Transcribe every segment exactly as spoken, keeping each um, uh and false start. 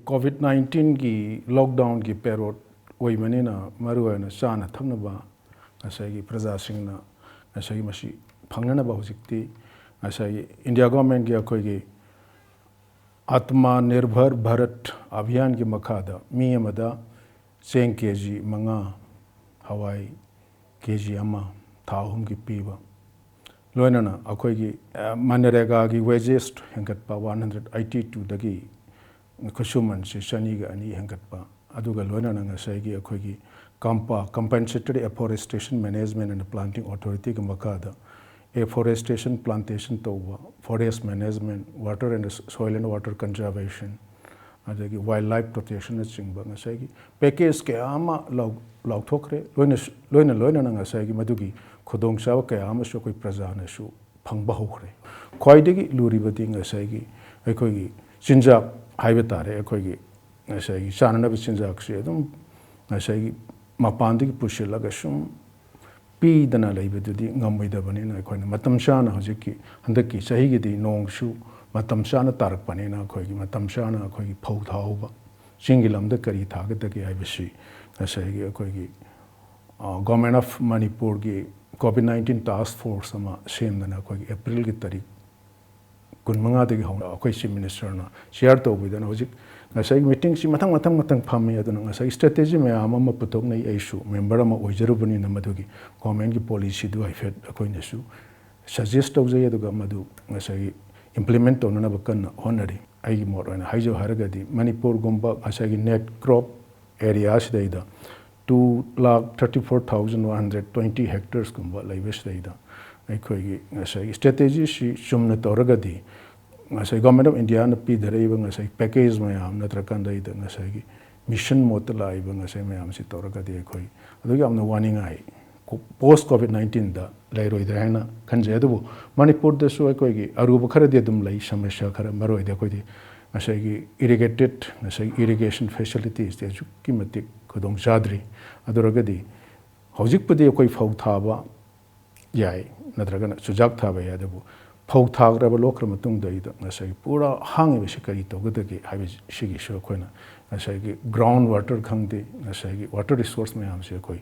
COVID ꯅꯥꯏꯟꯇꯤꯟꯒꯤ ꯂꯣꯛꯗꯥꯎꯟꯒꯤ parrot ꯑꯣꯏꯕꯅꯤꯅ, ꯃꯔꯨꯑꯣꯏꯅ ꯆꯥꯅ ꯊꯛꯅꯕ ꯉꯁꯥꯏꯒꯤ ꯄ꯭ꯔꯖꯥꯁꯤꯡꯅ ꯉꯁꯥꯏꯒꯤ ꯃꯁꯤ ꯐꯪꯅꯅꯕ ꯍꯧꯖꯤꯛꯇꯤ ꯉꯁꯥꯏꯒꯤ ꯏꯟꯗꯤꯌꯥ ꯒꯣꯔꯃꯦꯟꯒꯤ ꯑꯩꯈꯣꯏꯒꯤ ꯑꯥꯇꯃꯥ ꯅꯤꯔꯚꯔ ꯚꯥꯔꯠ ꯑꯚꯤꯌꯥꯟꯒꯤ ꯃꯈꯥꯗ ꯃꯤ ꯑꯃꯗ ꯆꯦꯡ ꯀꯦ ꯖꯤ ꯃꯉꯥ, ꯍꯋꯥꯏ ꯀꯦ ꯖꯤ ꯑꯃ, ꯊꯥ ꯑꯍꯨꯝꯒꯤ ꯄꯤꯕ, ꯂꯣꯏꯅꯅ ꯑꯩꯈꯣꯏꯒꯤ, ꯑ, ꯃꯅꯔꯦꯒꯥꯒꯤ ꯋꯦꯖꯦꯁ ꯍꯦꯟꯒꯠꯄ ꯋꯥꯟ ꯍꯟꯗ꯭ꯔꯦꯠ ꯑꯩꯠꯇꯤ ꯇꯨꯗꯒꯤ ꯈꯨꯠꯁꯨꯃꯟꯁꯤ ꯆꯅꯤꯒ ꯑꯅꯤ ꯍꯦꯟꯒꯠꯄ, ꯑꯗꯨꯒ ꯂꯣꯏꯅꯅ ꯉꯁꯥꯏꯒꯤ ꯑꯩꯈꯣꯏꯒꯤ ꯀꯝꯄꯥ, Compensatory Afforestation Management and Planting Authorityꯒꯤ ꯃꯈꯥꯗ ꯑꯦꯐꯣꯔꯦꯁꯇꯦꯁꯟ, ꯄ꯭ꯂꯥꯟꯇꯦꯁꯟ ꯇꯧꯕ, forest management, water and soil and water conservation, ꯑꯗꯒꯤ ꯋꯥꯏꯜ ꯂꯥꯏꯐ ꯄ꯭ꯔꯣꯇꯦꯛꯁꯟꯅꯆꯤꯡꯕ ꯉꯁꯥꯏꯒꯤ ꯄꯦꯀꯦꯖ ꯀꯌꯥ ꯑꯃ ꯂꯥꯎ-, ꯂꯥꯎꯊꯣꯛꯈ꯭ꯔꯦ꯫ ꯂꯣꯏꯅ, ꯂꯣꯏꯅ ꯂꯣꯏꯅꯅ ꯉꯁꯥꯏꯒꯤ ꯃꯗꯨꯒꯤ ꯈꯨꯗꯣꯡꯆꯥꯕ ꯀꯌꯥ ꯑꯃꯁꯨ ꯑꯩꯈꯣꯏ ꯄ꯭ꯔꯖꯥꯅꯁꯨ ꯐꯪꯕ ꯍꯧꯈ꯭ꯔꯦ꯫ ꯈ꯭ꯋꯥꯏꯗꯒꯤ ꯂꯨꯔꯤꯕꯗꯤ ꯉꯁꯥꯏꯒꯤ ꯑꯩꯈꯣꯏꯒꯤ ꯆꯤꯟꯖꯥꯛ ꯍꯥꯏꯕ ꯇꯥꯔꯦ꯫ ꯑꯩꯈꯣꯏꯒꯤ ꯉꯁꯥꯏꯒꯤ ꯆꯥꯅꯅꯕ ꯆꯤꯟꯖꯥꯛꯁꯦ ꯑꯗꯨꯝ ꯉꯁꯥꯏꯒꯤ ꯃꯄꯥꯟꯗꯒꯤ ꯄꯨꯁꯤꯜꯂꯒ ꯁꯨꯝ ꯄꯤꯗꯅ ꯂꯩꯕꯗꯨꯗꯤ ꯉꯝꯃꯣꯏꯗꯕꯅꯤꯅ, ꯑꯩꯈꯣꯏꯅ ꯃꯇꯝ ꯆꯥꯅ ꯍꯧꯖꯤꯛꯀꯤ ꯍꯟꯗꯛꯀꯤ ꯆꯍꯤꯒꯤꯗꯤ ꯅꯣꯡꯁꯨ ꯃꯇꯝ ꯆꯥꯅ ꯇꯥꯔꯛꯄꯅꯤꯅ, ꯑꯩꯈꯣꯏꯒꯤ ꯃꯇꯝ ꯆꯥꯅ ꯑꯩꯈꯣꯏꯒꯤ ꯐꯧ ꯊꯥꯍꯧꯕ, ꯆꯤꯡꯒꯤ ꯂꯝꯗ ꯀꯔꯤ ꯊꯥꯒꯗꯒꯦ ꯍꯥꯏꯕꯁꯤ ꯉꯁꯥꯏꯒꯤ ꯑꯩꯈꯣꯏꯒꯤ, ꯑ, Government of ꯃꯅꯤꯄꯨꯔꯒꯤ ꯀꯣꯚꯤꯗ ꯅꯥꯏꯟꯇꯤꯟ ꯇꯥꯁꯛ ꯐꯣꯔꯁ ꯑꯃ ꯁꯦꯝꯗꯅ ꯑꯩꯈꯣꯏꯒꯤ ꯑꯦꯄ꯭ꯔꯤꯜꯒꯤ ꯇꯥꯔꯤꯛ ꯀꯨꯟꯃꯉꯥꯗꯒꯤ ꯍꯧꯅ ꯑꯩꯈꯣꯏ ꯆꯤꯐ ꯃꯤꯅꯤꯁꯇꯔꯅ ꯆꯤꯌꯥꯔ ꯇꯧꯕꯤꯗꯅ ꯍꯧꯖꯤꯛ ꯉꯁꯥꯏꯒꯤ ꯃꯤꯇꯤꯡꯁꯤ ꯃꯊꯪ ꯃꯊꯪ ꯃꯊꯪ ꯐꯝꯃꯤ꯫ ꯑꯗꯨꯅ ꯉꯁꯥꯏꯒꯤ ꯁ꯭ꯇ꯭ꯔꯦꯇꯦꯖꯤ ꯃꯌꯥꯝ ꯑꯃ ꯄꯨꯊꯣꯛꯅꯩ꯫ ꯑꯩꯁꯨ ꯃꯦꯝꯕꯔ ꯑꯃ ꯑꯣꯏꯖꯔꯨꯕꯅꯤꯅ ꯃꯗꯨꯒꯤ ꯒꯣꯔꯃꯦꯟꯒꯤ ꯄꯣꯂꯤꯁꯤꯗꯨ ꯍꯥꯏꯐꯦꯠ ꯑꯩꯈꯣꯏꯅꯁꯨ ꯁꯖꯦꯁ ꯇꯧꯖꯩ, ꯑꯗꯨꯒ ꯃꯗꯨ ꯉꯁꯥꯏꯒꯤ ꯏꯝꯄ꯭ꯂꯤꯃꯦꯟ ꯇꯧꯅꯅꯕ ꯀꯟꯅ ꯍꯣꯠꯅꯔꯤ꯫ ꯑꯩꯒꯤ ꯃꯣꯠ ꯑꯣꯏꯅ ꯍꯥꯏꯖꯧ ꯍꯥꯏꯔꯒꯗꯤ ꯃꯅꯤꯄꯨꯔꯒꯨꯝꯕ ꯉꯁꯥꯏꯒꯤ ꯅꯦꯠ ꯀ꯭ꯔꯣꯞ ꯑꯦꯔꯤꯌꯥꯁꯤꯗꯩꯗ two lakh thirty four thousand one hundred twenty ꯍꯦꯛꯇꯔꯁꯀꯨꯝꯕ ꯂꯩꯕꯁꯤꯗꯩꯗ ꯑꯩꯈꯣꯏꯒꯤ ꯉꯁꯥꯏꯒꯤ ꯁ꯭ꯇ꯭ꯔꯦꯇꯦꯖꯤꯁꯤ ꯆꯨꯝꯅ ꯇꯧꯔꯒꯗꯤ ꯉꯁꯥꯏ ꯒꯣꯔꯃꯦꯟ ꯑꯣꯐ ꯏꯟꯗꯤꯌꯥꯅ ꯄꯤꯊꯔꯛꯏꯕ ꯉꯁꯥꯏ ꯄꯦꯀꯦꯖ ꯃꯌꯥꯝ ꯅꯠꯇ꯭ꯔꯀꯥꯟꯗꯩꯗ ꯉꯁꯥꯏꯒꯤ ꯃꯤꯁꯟ ꯃꯣꯠꯇ ꯂꯥꯛꯏꯕ ꯉꯁꯥꯏ ꯃꯌꯥꯝꯁꯤ ꯇꯧꯔꯒꯗꯤ ꯑꯩꯈꯣꯏ ꯑꯗꯨ ꯌꯥꯝꯅ ꯋꯥꯅꯤꯡꯉꯥꯏ ꯄꯣꯁ ꯀꯣꯚꯤꯗ ꯅꯥꯏꯟꯇꯤꯟꯗ ꯂꯩꯔꯣꯏꯗ꯭ꯔꯥ ꯍꯥꯏꯅ ꯈꯟꯖꯩ꯫ ꯑꯗꯨꯕꯨ ꯃꯅꯤꯄꯨꯔꯗꯁꯨ ꯑꯩꯈꯣꯏꯒꯤ ꯑꯔꯨꯕ ꯈꯔꯗꯤ ꯑꯗꯨꯝ ꯂꯩ, ꯁꯃꯁ꯭ꯌꯥ ꯈꯔ, ꯃꯔꯨꯑꯣꯏꯗꯤ ꯑꯩꯈꯣꯏꯗꯤ ꯉꯁꯥꯏꯒꯤ ꯏꯔꯤꯒꯦꯇꯦꯠ, ꯉꯁꯥꯏꯒꯤ ꯏꯔꯤꯒꯦꯁꯟ ꯐꯦꯁꯤꯂꯤꯇꯤꯁꯇꯤ ꯑꯁꯨꯛꯀꯤ ꯃꯇꯤꯛ ꯈꯨꯗꯣꯡ ꯆꯥꯗ꯭ꯔꯤ꯫ ꯑꯗꯨ ꯑꯣꯏꯔꯒꯗꯤ ꯍꯧꯖꯤꯛꯄꯨꯗꯤ ꯑꯩꯈꯣꯏ ꯐꯧ ꯊꯥꯕ ꯌꯥꯏ, ꯅꯠꯇ꯭ꯔꯒꯅ ꯆꯨꯖꯥꯛ ꯊꯥꯕ ꯌꯥꯏ, ꯑꯗꯨꯕꯨ ꯐꯧ ꯊꯥꯈ꯭ꯔꯕ, ꯂꯣꯛꯈ꯭ꯔ ꯃꯇꯨꯡꯗ ꯑꯩꯗ ꯉꯁꯥꯏꯒꯤ ꯄꯨꯔꯥ ꯍꯥꯡꯉꯤꯕꯁꯤ ꯀꯔꯤ ꯇꯧꯒꯗꯒꯦ ꯍꯥꯏꯕꯁꯤꯒꯤꯁꯨ ꯑꯩꯈꯣꯏꯅ ꯉꯁꯥꯏꯒꯤ ground water ꯈꯪꯗꯦ, ꯉꯁꯥꯏꯒꯤ water resource ꯃꯌꯥꯝꯁꯦ ꯑꯩꯈꯣꯏ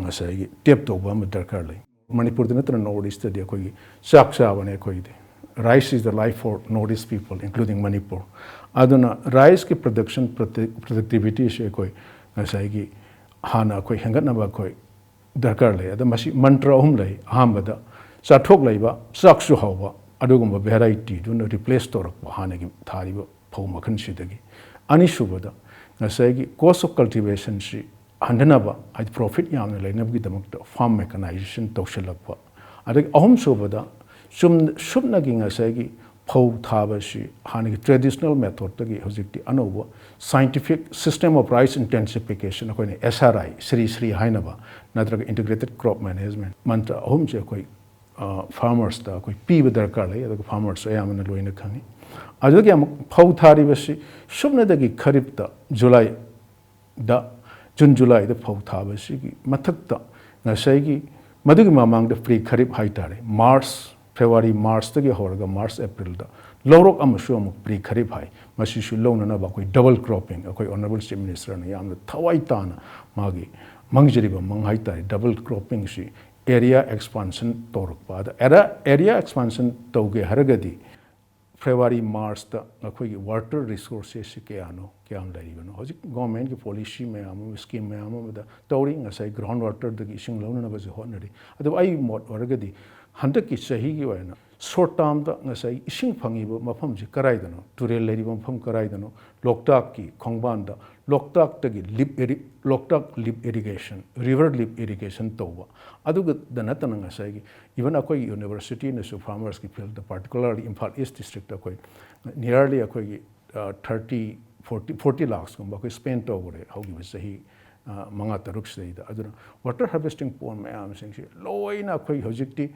ꯉꯁꯥꯏꯒꯤ tap ꯇꯧꯕ ꯑꯃ ꯗꯔꯀꯥꯔ ꯂꯩ꯫ ꯃꯅꯤꯄꯨꯔꯗ ꯅꯠꯇꯅ North East ꯇꯗꯤ ꯑꯩꯈꯣꯏꯒꯤ ꯆꯥꯛ ꯆꯥꯕꯅꯦ ꯑꯩꯈꯣꯏꯒꯤꯗꯤ꯫ Rice is the life for North East people, including Manipur. ꯑꯗꯨꯅ rice ꯀꯤ production, productivity ꯁꯦ ꯑꯩꯈꯣꯏ ꯉꯁꯥꯏꯒꯤ ꯍꯥꯟꯅ ꯑꯩꯈꯣꯏ ꯍꯦꯟꯒꯠꯅꯕ ꯑꯩꯈꯣꯏ ꯗꯔꯀꯥꯔ ꯂꯩ꯫ ꯑꯗ ꯃꯁꯤ ꯃꯟꯇ꯭ꯔ ꯑꯍꯨꯝ ꯂꯩ꯫ ꯑꯍꯥꯟꯕꯗ, ꯆꯥꯊꯣꯛ ꯂꯩꯕ, ꯆꯥꯛꯁꯨ ꯍꯥꯎꯕ, ꯑꯗꯨꯒꯨꯝꯕ variety ꯗꯨꯅ replace ꯇꯧꯔꯛꯄ ꯍꯥꯟꯅꯒꯤ ꯊꯥꯔꯤꯕ ꯐꯧ ꯃꯈꯜꯁꯤꯗꯒꯤ꯫ ꯑꯅꯤꯁꯨꯕꯗ, ꯉꯁꯥꯏꯒꯤ cost of cultivation ꯁꯤ ꯍꯟꯊꯅꯕ, ꯍꯥꯏꯗꯤ profit ꯌꯥꯝꯅ ꯂꯩꯅꯕꯒꯤꯗꯃꯛꯇ farm mechanization ꯇꯧꯁꯤꯜꯂꯛꯄ꯫ ꯑꯗꯒꯤ ꯑꯍꯨꯝꯁꯨꯕꯗ, ꯆꯨꯝ-, ꯁꯨꯞꯅꯒꯤ ꯉꯁꯥꯏꯒꯤ ꯐꯧ ꯊꯥꯕꯁꯤ ꯍꯥꯟꯅꯒꯤ traditional method ꯇꯒꯤ ꯍꯧꯖꯤꯛꯇꯤ ꯑꯅꯧꯕ scientific system of rice intensification, ꯑꯩꯈꯣꯏꯅ S R I, Shri Shri ꯍꯥꯏꯅꯕ, ꯅꯠꯇ꯭ꯔꯒ integrated crop management, ꯃꯟꯇ꯭ꯔ ꯑꯍꯨꯝꯁꯦ ꯑꯩꯈꯣꯏ, ꯑ, farmers ꯇ ꯑꯩꯈꯣꯏ ꯄꯤꯕ ꯗꯔꯀꯥꯔ ꯂꯩ, ꯑꯗꯨꯒ farmers ꯁꯨ ꯑꯌꯥꯝꯕꯅ ꯂꯣꯏꯅ ꯈꯪꯉꯤ꯫ ꯑꯗꯨꯗꯒꯤ ꯑꯃꯨꯛ ꯐꯧ ꯊꯥꯔꯤꯕꯁꯤ ꯁꯨꯞꯅꯗꯒꯤ ꯈꯔꯤꯞꯇ, ꯖꯨꯂꯥꯏ ꯗ, ꯖꯨꯟ ꯖꯨꯂꯥꯏꯗ ꯐꯧ ꯊꯥꯕꯁꯤꯒꯤ ꯃꯊꯛꯇ ꯉꯁꯥꯏꯒꯤ ꯃꯗꯨꯒꯤ ꯃꯃꯥꯡꯗ pre kharif ꯍꯥꯏꯇꯥꯔꯦ, ꯃꯥꯔꯆ, ꯐꯦꯕ꯭ꯔꯨꯋꯥꯔꯤ, ꯃꯥꯔꯆꯇꯒꯤ ꯍꯧꯔꯒ ꯃꯥꯔꯆ, ꯑꯦꯄ꯭ꯔꯤꯜꯗ ꯂꯧꯔꯣꯛ ꯑꯃꯁꯨ ꯑꯃꯨꯛ pre kharif ꯍꯥꯏ꯫ ꯃꯁꯤꯁꯨ ꯂꯧꯅꯅꯕ ꯑꯩꯈꯣꯏ double cropping, ꯑꯩꯈꯣꯏ Honourable Chief Minister ꯅ ꯌꯥꯝꯅ ꯊꯋꯥꯏ ꯇꯥꯅ ꯃꯥꯒꯤ ꯃꯪꯖꯔꯤꯕ ꯃꯪ ꯍꯥꯏꯇꯥꯔꯦ, double cropping ꯁꯤ area expansion ꯇꯧꯔꯛꯄ꯫ ꯑꯗ area, area expansion ꯇꯧꯒꯦ ꯍꯥꯏꯔꯒꯗꯤ ꯐꯦꯕ꯭ꯔꯨꯋꯥꯔꯤ, ꯃꯥꯔꯆꯇ ꯑꯩꯈꯣꯏꯒꯤ water resources ꯁꯤ ꯀꯌꯥꯅꯣ, ꯀꯌꯥꯝ ꯂꯩꯔꯤꯕꯅꯣ? ꯍꯧꯖꯤꯛ government ꯀꯤ policy ꯃꯌꯥꯝ ꯑꯃ, scheme ꯃꯌꯥꯝ ꯑꯃꯗ ꯇꯧꯔꯤ, ꯉꯁꯥꯏ ground water ꯗꯒꯤ ꯏꯁꯤꯡ ꯂꯧꯅꯅꯕꯁꯨ ꯍꯣꯠꯅꯔꯤ꯫ ꯑꯗꯨꯕꯨ ꯑꯩ ꯃꯣꯠ ꯑꯣꯏꯔꯒꯗꯤ ꯍꯟꯗꯛꯀꯤ ꯆꯍꯤꯒꯤ ꯑꯣꯏꯅ short term ꯗ ꯉꯁꯥꯏ ꯏꯁꯤꯡ ꯐꯪꯉꯤꯕ ꯃꯐꯝꯁꯤ ꯀꯗꯥꯏꯗꯅꯣ, ꯇꯨꯔꯦꯜ ꯂꯩꯔꯤꯕ ꯃꯐꯝ ꯀꯗꯥꯏꯗꯅꯣ, ꯂꯣꯛꯇꯥꯛꯀꯤ ꯈꯣꯡꯕꯥꯟꯗ, ꯂꯣꯛꯇꯥꯛꯇꯒꯤ lift ꯏꯔꯤ-, ꯂꯣꯛꯇꯥꯛ lift irrigation, river lift irrigation ꯇꯧꯕ, ꯑꯗꯨꯒꯗ ꯅꯠꯇꯅ ꯉꯁꯥꯏꯒꯤ even ꯑꯩꯈꯣꯏꯒꯤ university ꯅꯁꯨ farmers ꯀꯤ field ꯇ, particularly ꯏꯝꯐꯥꯜ East district ꯇ ꯑꯩꯈꯣꯏ nearly ꯑꯩꯈꯣꯏꯒꯤ, ꯑ, thirty, forty, forty lakhs ꯀꯨꯝꯕ ꯑꯩꯈꯣꯏ spend ꯇꯧꯈ꯭ꯔꯦ ꯍꯧꯈꯤꯕ ꯆꯍꯤ, ꯑ, ꯃꯉꯥ ꯇꯔꯨꯛꯁꯤꯗꯩꯗ꯫ ꯑꯗꯨꯅ water harvesting pond ꯃꯌꯥꯝꯁꯤꯡꯁꯤ ꯂꯣꯏꯅ ꯑꯩꯈꯣꯏ ꯍꯧꯖꯤꯛꯇꯤ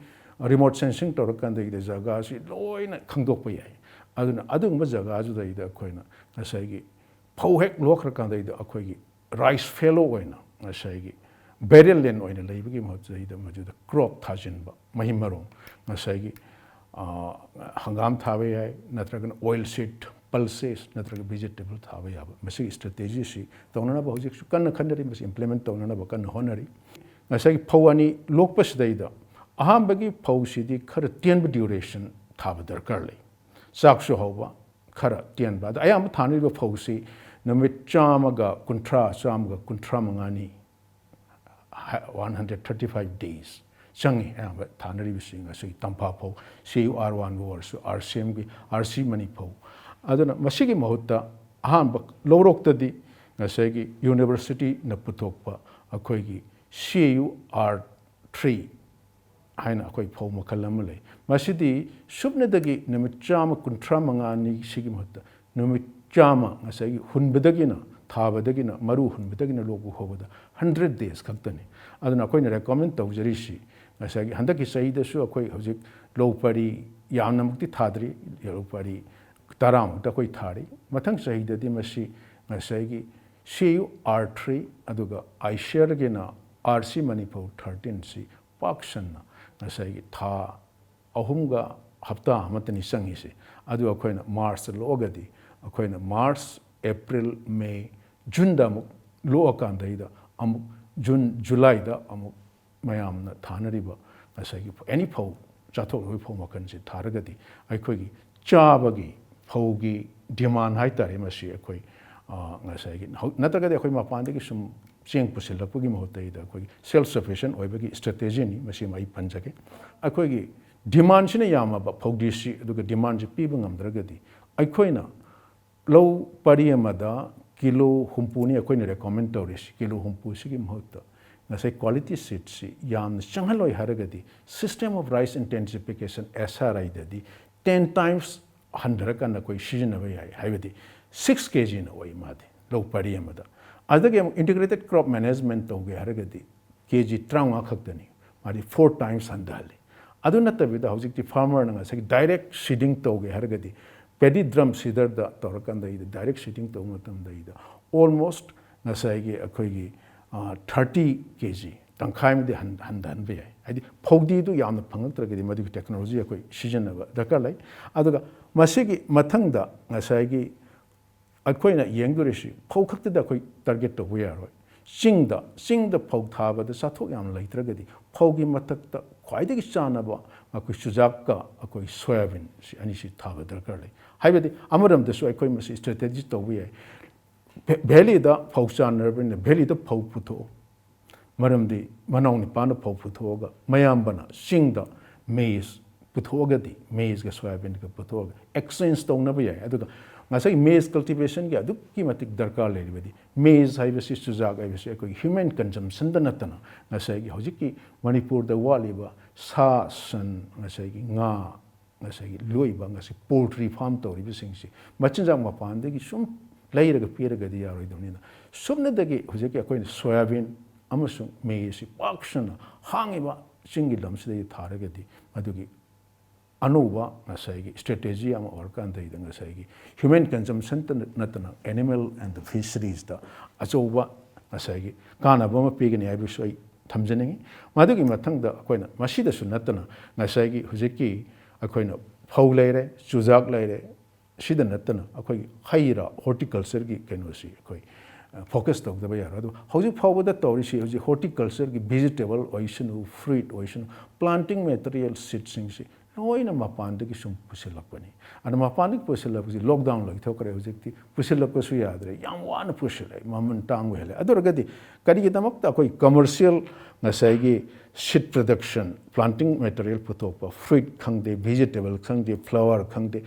remote sensing ꯇꯧꯔꯀꯥꯟꯗꯩꯗ ꯖꯒꯥꯁꯤ ꯂꯣꯏꯅ ꯈꯪꯗꯣꯛꯄ ꯌꯥꯏ꯫ ꯑꯗꯨꯅ ꯑꯗꯨꯒꯨꯝꯕ ꯖꯒꯥꯗꯨꯗꯩꯗ ꯑꯩꯈꯣꯏꯅ ꯉꯁꯥꯏꯒꯤ ꯐꯧ ꯍꯦꯛ ꯂꯣꯛꯈ꯭ꯔꯀꯥꯟꯗꯩꯗ ꯑꯩꯈꯣꯏꯒꯤ rice fallow ꯑꯣꯏꯅ ꯉꯁꯥꯏꯒꯤ barren land ꯑꯣꯏꯅ ꯂꯩꯕꯒꯤ ꯃꯍꯨꯠꯇ ꯃꯗꯨꯗ crop ꯊꯥꯖꯤꯟꯕ, ꯃꯍꯩ ꯃꯔꯣꯡ, ꯉꯁꯥꯏꯒꯤ ꯑ, ꯍꯪꯒꯥꯝ ꯊꯥꯕ ꯌꯥꯏ, ꯅꯠꯇ꯭ꯔꯒꯅ oil seed, pulses, ꯅꯠꯇ꯭ꯔꯒ vegetable ꯊꯥꯕ ꯌꯥꯕ, ꯃꯁꯤꯒꯤ strategy ꯑꯁꯤ ꯇꯧꯅꯅꯕ ꯍꯧꯖꯤꯛꯁꯨ ꯀꯟꯅ ꯈꯟꯅꯔꯤ꯫ ꯃꯁꯤ implement ꯇꯧꯅꯅꯕ ꯀꯟꯅ ꯍꯣꯠꯅꯔꯤ꯫ ꯉꯁꯥꯏꯒꯤ ꯐꯧ ꯑꯅꯤ ꯂꯣꯛꯄꯁꯤꯗꯩꯗ ꯑꯍꯥꯟꯕꯒꯤ ꯐꯧꯁꯤꯗꯤ ꯈꯔ ꯇꯦꯟꯕ duration ꯊꯥꯕ ꯗꯔꯀꯥꯔ ꯂꯩ꯫ ꯆꯥꯛꯁꯨ ꯍꯧꯕ, ꯈꯔ ꯇꯦꯟꯕ꯫ ꯑꯗ ꯑꯌꯥꯝꯕ ꯊꯥꯅꯔꯤꯕ ꯐꯧꯁꯤ ꯅꯨꯃꯤꯠ ꯆꯥꯝꯃꯒ ꯀꯨꯟꯊ꯭ꯔꯥ, ꯆꯥꯝꯃꯒ ꯀꯨꯟꯊ꯭ꯔꯥ ꯃꯉꯥꯅꯤ, one hundred thirty five days ꯆꯪꯉꯤ꯫ ꯑꯌꯥꯝꯕ ꯊꯥꯅꯔꯤꯕꯁꯤꯡ ꯑꯁꯤ ꯇꯝꯐꯥ ꯐꯧ, C U R one ꯑꯣꯏꯔꯁꯨ, R C Mꯒꯤ, R C ꯃꯅꯤ ꯐꯧ꯫ ꯑꯗꯨꯅ ꯃꯁꯤꯒꯤ ꯃꯍꯨꯠꯇ ꯑꯍꯥꯟꯕ ꯂꯧꯔꯣꯛꯇꯗꯤ ꯉꯁꯥꯏꯒꯤ universityꯅ ꯄꯨꯊꯣꯛꯄ ꯑꯩꯈꯣꯏꯒꯤ C U R three ꯍꯥꯏꯅ ꯑꯩꯈꯣꯏ ꯐꯧ ꯃꯈꯜ ꯑꯃ ꯂꯩ꯫ ꯃꯁꯤꯗꯤ ꯁꯨꯞꯅꯗꯒꯤ ꯅꯨꯃꯤꯠ ꯆꯥꯝꯃ ꯀꯨꯟꯊ꯭ꯔꯥ ꯃꯉꯥꯅꯤ ꯁꯤꯒꯤ ꯃꯍꯨꯠꯇ ꯅꯨꯃꯤꯠ ꯆꯥꯝꯃ, ꯉꯁꯥꯏꯒꯤ ꯍꯨꯟꯕꯗꯒꯤꯅ, ꯊꯥꯕꯗꯒꯤꯅ, ꯃꯔꯨ ꯍꯨꯟꯕꯗꯒꯤꯅ ꯂꯣꯛꯄ ꯐꯥꯎꯕꯗ hundred days ꯈꯛꯇꯅꯤ꯫ ꯑꯗꯨꯅ ꯑꯩꯈꯣꯏꯅ recommend ꯇꯧꯖꯔꯤꯁꯤ, ꯉꯁꯥꯏꯒꯤ ꯍꯟꯗꯛꯀꯤ ꯆꯍꯤꯗꯁꯨ ꯑꯩꯈꯣꯏ ꯍꯧꯖꯤꯛ ꯂꯧ ꯄꯔꯤ ꯌꯥꯝꯅꯃꯛꯇꯤ ꯊꯥꯗ꯭ꯔꯤ, ꯂꯧ ꯄꯔꯤ ꯇꯔꯥꯃꯨꯛꯇ ꯑꯩꯈꯣꯏ ꯊꯥꯔꯤ꯫ ꯃꯊꯪ ꯆꯍꯤꯗꯗꯤ ꯃꯁꯤ ꯉꯁꯥꯏꯒꯤ C U R three, ꯑꯗꯨꯒ ICAREꯒꯤꯅ R C ꯃꯅꯤ ꯐꯧ thirteenꯁꯤ ꯄꯥꯛ ꯁꯟꯅ ꯉꯁꯥꯏꯒꯤ ꯊꯥ ꯑꯍꯨꯝꯒ ꯍꯞꯇꯥ ꯑꯃꯠꯇꯅꯤ ꯆꯪꯉꯤꯁꯦ꯫ ꯑꯗꯨ ꯑꯩꯈꯣꯏꯅ Marchꯇ ꯂꯣꯛꯑꯒꯗꯤ, ꯑꯩꯈꯣꯏꯅ March, April, May, Juneꯗ ꯑꯃꯨꯛ ꯂꯣꯛꯑꯀꯥꯟꯗꯩꯗ ꯑꯃꯨꯛ June, Julyꯗ ꯑꯃꯨꯛ ꯃꯌꯥꯝꯅ ꯊꯥꯅꯔꯤꯕ ꯉꯁꯥꯏꯒꯤ any ꯐꯧ, ꯆꯥꯊꯣꯛꯅꯕꯒꯤ ꯐꯧ ꯃꯈꯜꯁꯦ ꯊꯥꯔꯒꯗꯤ ꯑꯩꯈꯣꯏꯒꯤ ꯆꯥꯕꯒꯤ ꯐꯧꯒꯤ demand ꯍꯥꯏꯇꯥꯔꯦ, ꯃꯁꯤ ꯑꯩꯈꯣꯏ, ꯑ, ꯉꯁꯥꯏꯒꯤ ꯍꯧ-, ꯅꯠꯇ꯭ꯔꯒꯗꯤ ꯑꯩꯈꯣꯏ ꯃꯄꯥꯟꯗꯒꯤ ꯁꯨꯝ ꯆꯦꯡ ꯄꯨꯁꯤꯜꯂꯛꯄꯒꯤ ꯃꯍꯨꯠꯇꯩꯗ ꯑꯩꯈꯣꯏꯒꯤ self sufficient ꯑꯣꯏꯕꯒꯤ strategyꯅꯤ꯫ ꯃꯁꯤꯃ ꯑꯩ ꯄꯟꯖꯒꯦ꯫ ꯑꯩꯈꯣꯏꯒꯤ demandꯁꯤꯅ ꯌꯥꯝꯃꯕ ꯐꯧꯗꯤꯁꯤ, ꯑꯗꯨꯒ demandꯁꯤ ꯄꯤꯕ ꯉꯝꯗ꯭ꯔꯒꯗꯤ ꯑꯩꯈꯣꯏꯅ ꯂꯧ ꯄꯔꯤ ꯑꯃꯗ ꯀꯤꯂꯣ ꯍꯨꯝꯐꯨꯅꯤ ꯑꯩꯈꯣꯏꯅ recommend ꯇꯧꯔꯤꯁꯤ꯫ ꯀꯤꯂꯣ ꯍꯨꯝꯐꯨꯁꯤꯒꯤ ꯃꯍꯨꯠꯇ ꯉꯁꯥꯏ quality seedꯁꯤ ꯌꯥꯝꯅ ꯆꯪꯍꯜꯂꯣꯏ ꯍꯥꯏꯔꯒꯗꯤ System of Rice Intensification, SRIꯗꯗꯤ ten times ꯍꯟꯊꯔꯀꯥꯟꯗ ꯑꯩꯈꯣꯏ ꯁꯤꯖꯤꯟꯅꯕ ꯌꯥꯏ꯫ ꯍꯥꯏꯕꯗꯤ six KGꯅ ꯑꯣꯏ ꯃꯥꯗꯤ ꯂꯧ ꯄꯔꯤ ꯑꯃꯗ꯫ ꯑꯗꯨꯗꯒꯤ ꯑꯃꯨꯛ integrated crop management ꯇꯧꯒꯦ ꯍꯥꯏꯔꯒꯗꯤ KG ꯇꯔꯥꯃꯉꯥ ꯈꯛꯇꯅꯤ, ꯃꯥꯗꯤ four times ꯍꯟꯊꯍꯜꯂꯤ꯫ ꯑꯗꯨ ꯅꯠꯇꯕꯤꯗ ꯍꯧꯖꯤꯛꯇꯤ farmerꯅ ꯉꯁꯥꯏꯒꯤ direct seeding ꯇꯧꯒꯦ ꯍꯥꯏꯔꯒꯗꯤ paddy drum seederꯗ ꯇꯧꯔꯀꯥꯟꯗ ꯑꯩꯗ direct seeding ꯇꯧꯕ ꯃꯇꯝꯗ ꯑꯩꯗ almost ꯉꯁꯥꯏꯒꯤ ꯑꯩꯈꯣꯏꯒꯤ, ꯑ, thirty KG, ꯇꯪꯈꯥꯏ ꯑꯃꯗꯤ ꯍꯟ-, ꯍꯟꯊꯍꯟꯕ ꯌꯥꯏ꯫ ꯍꯥꯏꯗꯤ ꯐꯧꯗꯤꯗꯨ ꯌꯥꯝꯅ ꯐꯪꯉꯛꯇ꯭ꯔꯒꯗꯤ ꯃꯗꯨꯒꯤ ꯇꯦꯛꯅꯣꯂꯣꯖꯤ ꯑꯩꯈꯣꯏ ꯁꯤꯖꯤꯟꯅꯕ ꯗꯔꯀꯥꯔ ꯂꯩ꯫ ꯑꯗꯨꯒ ꯃꯁꯤꯒꯤ ꯃꯊꯪꯗ ꯉꯁꯥꯏꯒꯤ ꯑꯩꯈꯣꯏꯅ ꯌꯦꯡꯗꯣꯔꯤꯁꯤ ꯐꯧ ꯈꯛꯇꯗ ꯑꯩꯈꯣꯏ ꯇꯥꯔꯒꯦꯠ ꯇꯧꯕ ꯌꯥꯔꯣꯏ꯫ ꯆꯤꯡꯗ, ꯆꯤꯡꯗ ꯐꯧ ꯊꯥꯕꯗ ꯆꯥꯊꯣꯛ ꯌꯥꯝꯅ ꯂꯩꯇ꯭ꯔꯒꯗꯤ ꯐꯧꯒꯤ ꯃꯊꯛꯇ ꯈ꯭ꯋꯥꯏꯗꯒꯤ ꯆꯥꯟꯅꯕ ꯑꯩꯈꯣꯏ ꯆꯨꯖꯥꯛꯀ ꯑꯩꯈꯣꯏ ꯁꯣꯌꯥꯕꯤꯟ ꯁꯤ ꯑꯅꯤꯁꯤ ꯊꯥꯕ ꯗꯔꯀꯥꯔ ꯂꯩ꯫ ꯍꯥꯏꯕꯗꯤ ꯑꯃꯔꯣꯝꯗꯁꯨ ꯑꯩꯈꯣꯏ ꯃꯁꯤ ꯏꯁꯇ꯭ꯔꯦꯇꯦꯖꯤ ꯇꯧꯕ ꯌꯥꯏ꯫ ꯚꯦ-, ꯚꯦꯂꯤꯗ ꯐꯧ ꯆꯥꯟꯅꯔꯕꯅꯤꯅ ꯚꯦꯂꯤꯗ ꯐꯧ ꯄꯨꯊꯣꯛꯑꯣ꯫ ꯃꯔꯝꯗꯤ ꯃꯅꯥꯎ ꯅꯤꯄꯥꯅ ꯐꯧ ꯄꯨꯊꯣꯛꯑꯒ ꯃꯌꯥꯝꯕꯅ ꯆꯤꯡꯗ ꯃꯦꯖ ꯄꯨꯊꯣꯛꯑꯒꯗꯤ, ꯃꯦꯖꯒ ꯁꯣꯌꯥꯕꯤꯟꯒ ꯄꯨꯊꯣꯛꯑꯒ ꯑꯦꯛꯁꯆꯦꯟꯖ ꯇꯧꯅꯕ ꯌꯥꯏ꯫ ꯑꯗꯨꯒ ꯉꯁꯥꯏ ꯃꯦꯖ ꯀꯜꯇꯤꯚꯦꯁꯟꯒꯤ ꯑꯗꯨꯛꯀꯤ ꯃꯇꯤꯛ ꯗꯔꯀꯥꯔ ꯂꯩꯔꯤꯕꯗꯤ, ꯃꯦꯖ ꯍꯥꯏꯕꯁꯤ, ꯆꯨꯖꯥꯛ ꯍꯥꯏꯕꯁꯤ ꯑꯩꯈꯣꯏꯒꯤ ꯍ꯭ꯌꯨꯃꯦꯟ ꯀꯟꯖꯝꯁꯟꯗ ꯅꯠꯇꯅ ꯉꯁꯥꯏꯒꯤ ꯍꯧꯖꯤꯛꯀꯤ ꯃꯅꯤꯄꯨꯔꯗ ꯋꯥꯠꯂꯤꯕ ꯁꯥ ꯁꯟ, ꯉꯁꯥꯏꯒꯤ ꯉꯥ, ꯉꯁꯥꯏꯒꯤ ꯂꯣꯏꯕ, ꯉꯁꯥꯏ ꯄꯣꯜꯇ꯭ꯔꯤ ꯐꯥꯔꯝ ꯇꯧꯔꯤꯕꯁꯤꯡꯁꯤ ꯃꯆꯤꯟꯖꯥꯛ ꯃꯄꯥꯟꯗꯒꯤ ꯁꯨꯝ ꯂꯩꯔꯒ ꯄꯤꯔꯒꯗꯤ ꯌꯥꯔꯣꯏꯗꯕꯅꯤꯅ, ꯁꯨꯞꯅꯗꯒꯤ ꯍꯧꯖꯤꯛꯀꯤ ꯑꯩꯈꯣꯏꯅ ꯁꯣꯌꯥꯕꯤꯟ ꯑꯃꯁꯨꯡ ꯃꯦꯁꯤ ꯄꯥꯛ ꯁꯟꯅ ꯍꯥꯡꯉꯤꯕ ꯆꯤꯡꯒꯤ ꯂꯝꯁꯤꯗꯒꯤ ꯊꯥꯔꯒꯗꯤ ꯃꯗꯨꯒꯤ ꯑꯅꯧꯕ ꯉꯁꯥꯏꯒꯤ ꯏꯁꯇ꯭ꯔꯦꯇꯦꯖꯤ ꯑꯃ ꯑꯣꯏꯔꯀꯥꯟꯗꯩꯗ ꯉꯁꯥꯏꯒꯤ ꯍ꯭ꯌꯨꯃꯦꯟ ꯀꯟꯖꯝꯁꯟꯇ ꯅꯠꯇꯅ animal and the fisheries ꯗ ꯑꯆꯧꯕ ꯉꯁꯥꯏꯒꯤ ꯀꯥꯟꯅꯕ ꯑꯃ ꯄꯤꯒꯅꯤ ꯍꯥꯏꯕꯁꯨ ꯑꯩ ꯊꯝꯖꯅꯤꯡꯉꯤ꯫ ꯃꯗꯨꯒꯤ ꯃꯊꯪꯗ ꯑꯩꯈꯣꯏꯅ ꯃꯁꯤꯗꯁꯨ ꯅꯠꯇꯅ ꯉꯁꯥꯏꯒꯤ ꯍꯧꯖꯤꯛꯀꯤ ꯑꯩꯈꯣꯏꯅ ꯐꯧ ꯂꯩꯔꯦ, ꯆꯨꯖꯥꯛ ꯂꯩꯔꯦ, ꯁꯤꯗ ꯅꯠꯇꯅ ꯑꯩꯈꯣꯏꯒꯤ ꯍꯩ ꯔꯥ, ꯍꯣꯔꯇꯤꯀꯜꯆꯔꯒꯤ ꯀꯩꯅꯣꯁꯤ ꯑꯩꯈꯣꯏ, ꯑ, ꯐꯣꯀꯁ ꯇꯧꯗꯕ ꯌꯥꯔꯣꯏ꯫ ꯑꯗꯣ ꯍꯧꯖꯤꯛ ꯐꯥꯎꯕꯗ ꯇꯧꯔꯤꯁꯤ ꯍꯧꯖꯤꯛ ꯍꯣꯔꯇꯤꯀꯜꯆꯔꯒꯤ ꯚꯤꯖꯤꯇꯦꯕꯜ ꯑꯣꯏꯁꯅꯨ, ꯐ꯭ꯔꯨꯏꯠ ꯑꯣꯏꯁꯅꯨ, ꯄ꯭ꯂꯥꯟꯇꯤꯡ ꯃꯦꯇꯔꯤꯌꯦꯜ ꯁꯤꯠꯁꯤꯡꯁꯤ ꯂꯣꯏꯅ ꯃꯄꯥꯟꯗꯒꯤ ꯁꯨꯝ ꯄꯨꯁꯤꯜꯂꯛꯄꯅꯤ꯫ ꯑꯗ ꯃꯄꯥꯟꯗꯒꯤ ꯄꯨꯁꯤꯜꯂꯛꯄꯁꯤ ꯂꯣꯛꯗꯥꯎꯟ ꯂꯣꯏꯊꯣꯛꯈ꯭ꯔꯦ, ꯍꯧꯖꯤꯛꯇꯤ ꯄꯨꯁꯤꯜꯂꯛꯄꯁꯨ ꯌꯥꯗ꯭ꯔꯦ, ꯌꯥꯝ ꯋꯥꯅ ꯄꯨꯁꯤꯜꯂꯛꯑꯦ, ꯃꯃꯜ ꯇꯥꯡꯕ ꯍꯦꯜꯂꯦ꯫ ꯑꯗꯨ ꯑꯣꯏꯔꯒꯗꯤ ꯀꯔꯤꯒꯤꯗꯃꯛꯇ ꯑꯩꯈꯣꯏ ꯀꯃꯔꯁꯤꯌꯦꯜ ꯉꯁꯥꯏꯒꯤ ꯁꯤꯠ ꯄ꯭ꯔꯗꯛꯁꯟ, ꯄ꯭ꯂꯥꯟꯇꯤꯡ ꯃꯦꯇꯔꯤꯌꯦꯜ ꯄꯨꯊꯣꯛꯄ, ꯐ꯭ꯔꯨꯏꯠ ꯈꯪꯗꯦ, ꯚꯤꯖꯤꯇꯦꯕꯜ ꯈꯪꯗꯦ, ꯐ꯭ꯂꯥꯋꯔ ꯈꯪꯗꯦ,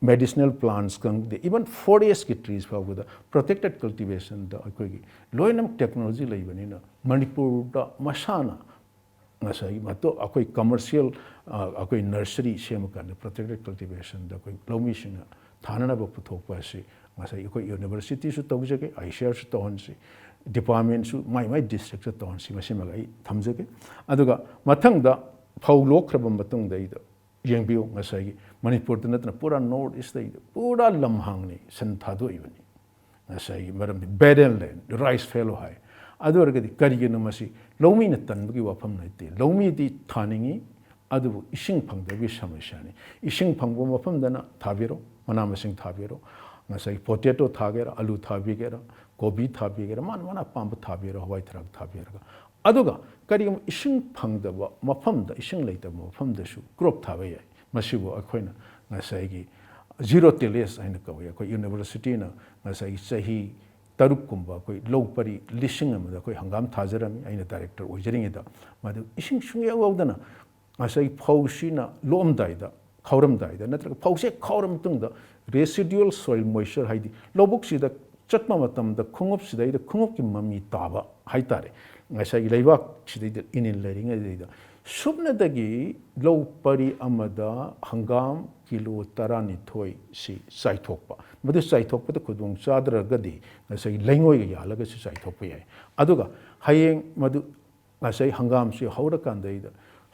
ꯃꯦꯗꯤꯁꯤꯅꯦꯜ ꯄ꯭ꯂꯥꯟꯠꯁ ꯈꯪꯗꯦ, ꯏꯚꯟ ꯐꯣꯔꯦꯁꯀꯤ ꯇ꯭ꯔꯤꯁ ꯐꯥꯎꯕꯗ ꯄ꯭ꯔꯣꯇꯦꯛꯇꯦꯠ ꯀꯜꯇꯤꯚꯦꯁꯟꯗ ꯑꯩꯈꯣꯏꯒꯤ ꯂꯣꯏꯅꯃꯛ ꯇꯦꯛꯅꯣꯂꯣꯖꯤ ꯂꯩꯕꯅꯤꯅ ꯃꯅꯤꯄꯨꯔꯗ ꯃꯁꯥꯅ ꯉꯁꯥꯏꯒꯤ ꯃꯇꯣ-, ꯑꯩꯈꯣꯏ ꯀꯃꯔꯁꯤꯌꯦꯜ, ꯑ, ꯑꯩꯈꯣꯏ ꯅꯔꯁꯔꯤ ꯁꯦꯝꯃꯀꯥꯟꯗ ꯄ꯭ꯔꯣꯇꯦꯛꯇꯦꯠ ꯀꯜꯇꯤꯚꯦꯁꯟꯗ ꯑꯩꯈꯣꯏ ꯂꯧꯃꯤꯁꯤꯡꯅ ꯊꯥꯅꯅꯕ ꯄꯨꯊꯣꯛꯄ ꯑꯁꯤ ꯉꯁꯥꯏ ꯑꯩꯈꯣꯏ ꯌꯨꯅꯤꯚꯔꯁꯤꯇꯤꯁꯨ ꯇꯧꯖꯒꯦ, I C ꯑꯥꯔꯁꯨ ꯇꯧꯍꯟꯁꯤ, ꯗꯤꯄꯥꯔꯠꯃꯦꯟꯁꯨ my my district ꯇꯧꯍꯟꯁꯤ, ꯃꯁꯤꯃꯒ ꯑꯩ ꯊꯝꯖꯒꯦ꯫ ꯑꯗꯨꯒ ꯃꯊꯪꯗ ꯐꯧ ꯂꯣꯛꯈ꯭ꯔꯕ ꯃꯇꯨꯡꯗ ꯑꯩꯗ ꯌꯦꯡꯕꯤꯌꯨ, ꯉꯁꯥꯏꯒꯤ ꯃꯅꯤꯄꯨꯔꯗ ꯅꯠꯇꯅ ꯄꯨꯔꯥ ꯅꯣꯔꯠ ꯏꯁꯇ ꯄꯨꯔꯥ ꯂꯝꯍꯥꯡꯅꯤ ꯁꯟ ꯊꯥꯗꯣꯛꯏꯕꯅꯤ꯫ ꯉꯁꯥꯏꯒꯤ ꯃꯔꯝꯗꯤ ꯕꯦꯔꯦꯟ ꯂꯦꯟ, ꯔꯥꯏꯁ ꯐꯦꯂꯣ ꯍꯥꯏ꯫ ꯑꯗꯨ ꯑꯣꯏꯔꯒꯗꯤ ꯀꯔꯤꯒꯤꯅꯣ ꯃꯁꯤ? ꯂꯧꯃꯤꯅ ꯇꯟꯕꯒꯤ ꯋꯥꯐꯝ ꯅꯠꯇꯦ꯫ ꯂꯧꯃꯤꯗꯤ ꯊꯥꯅꯤꯡꯉꯤ, ꯑꯗꯨꯕꯨ ꯏꯁꯤꯡ ꯐꯪꯗꯕꯒꯤ ꯁꯃꯁ꯭ꯌꯥꯅꯤ꯫ ꯏꯁꯤꯡ ꯐꯪꯕ ꯃꯐꯝꯗꯅ ꯊꯥꯕꯤꯔꯣ, ꯃꯅꯥ ꯃꯁꯤꯡ ꯊꯥꯕꯤꯔꯣ, ꯉꯁꯥꯏ ꯄꯣꯇꯦꯇꯣ ꯊꯥꯒꯦꯔꯥ, ꯑꯂꯨ ꯊꯥꯕꯤꯒꯦꯔꯥ, ꯀꯣꯕꯤ ꯊꯥꯕꯤꯒꯦꯔꯥ, ꯃꯥꯅ ꯃꯥꯅ ꯑꯄꯥꯝꯕ ꯊꯥꯕꯤꯔꯣ, ꯍꯋꯥꯏ ꯊꯔꯥꯛ ꯊꯥꯕꯤꯔꯒ꯫ ꯑꯗꯨꯒ ꯀꯔꯤꯒꯨꯝꯕ ꯏꯁꯤꯡ ꯐꯪꯗꯕ ꯃꯐꯝꯗ, ꯏꯁꯤꯡ ꯂꯩꯇꯕ ꯃꯐꯝꯗꯁꯨ ꯀ꯭ꯔꯣꯞ ꯊꯥꯕ ꯌꯥꯏ꯫ ꯃꯁꯤꯕꯨ ꯑꯩꯈꯣꯏꯅ ꯉꯁꯥꯏꯒꯤ ꯖꯤꯔꯣ ꯇꯤꯂꯦꯖ ꯍꯥꯏꯅ ꯀꯧꯏ꯫ ꯑꯩꯈꯣꯏ ꯌꯨꯅꯤꯚꯔꯁꯤꯇꯤꯅ ꯉꯁꯥꯏꯒꯤ ꯆꯍꯤ ꯇꯔꯨꯛꯀꯨꯝꯕ ꯑꯩꯈꯣꯏ ꯂꯧ ꯄꯔꯤ ꯂꯤꯁꯤꯡ ꯑꯃꯗ ꯑꯩꯈꯣꯏ ꯍꯪꯒꯥꯝ ꯊꯥꯖꯔꯝꯃꯤ, ꯑꯩꯅ ꯗꯥꯏꯔꯦꯛꯇꯔ ꯑꯣꯏꯖꯔꯤꯉꯩꯗ꯫ ꯃꯗꯨ ꯏꯁꯤꯡ ꯁꯨꯡꯌꯥꯎ ꯌꯥꯎꯗꯅ ꯉꯁꯥꯏ ꯐꯧꯁꯤꯅ ꯂꯣꯛꯑꯝꯗꯥꯏꯗ, ꯈꯥꯎꯔꯝꯗꯥꯏꯗ, ꯅꯠꯇ꯭ꯔꯒ ꯐꯧꯁꯦ ꯈꯥꯎꯔ ꯃꯇꯨꯡꯗ residual soil moisture, ꯍꯥꯏꯗꯤ ꯂꯧꯕꯨꯛꯁꯤꯗ ꯆꯠꯄ ꯃꯇꯝꯗ ꯈꯣꯡꯎꯞꯁꯤꯗꯩꯗ ꯈꯣꯡꯎꯞꯀꯤ ꯃꯃꯤ ꯇꯥꯕ ꯍꯥꯏꯇꯥꯔꯦ, ꯉꯁꯥꯏꯒꯤ ꯂꯩꯕꯥꯛꯁꯤꯗꯩꯗ ꯏꯅꯤꯜ ꯂꯩꯔꯤꯉꯩꯗꯩꯗ, ꯁꯨꯞꯅꯗꯒꯤ ꯂꯧ ꯄꯔꯤ ꯑꯃꯗ ꯍꯪꯒꯥꯝ ꯀꯤꯂꯣ ꯇꯔꯥꯅꯤꯊꯣꯏꯁꯤ ꯆꯥꯏꯊꯣꯛꯄ꯫ ꯃꯗꯨ ꯆꯥꯏꯊꯣꯛꯄꯗ ꯈꯨꯗꯣꯡ ꯆꯥꯗ꯭ꯔꯒꯗꯤ ꯉꯁꯥꯏꯒꯤ ꯂꯩꯉꯣꯏꯒ ꯌꯥꯜꯂꯒꯁꯨ ꯆꯥꯏꯊꯣꯛꯄ ꯌꯥꯏ꯫ ꯑꯗꯨꯒ ꯍꯌꯦꯡ ꯃꯗꯨ ꯉꯁꯥꯏ ꯍꯪꯒꯥꯝꯁꯤ ꯍꯧꯔꯀꯥꯟꯗꯩꯗ,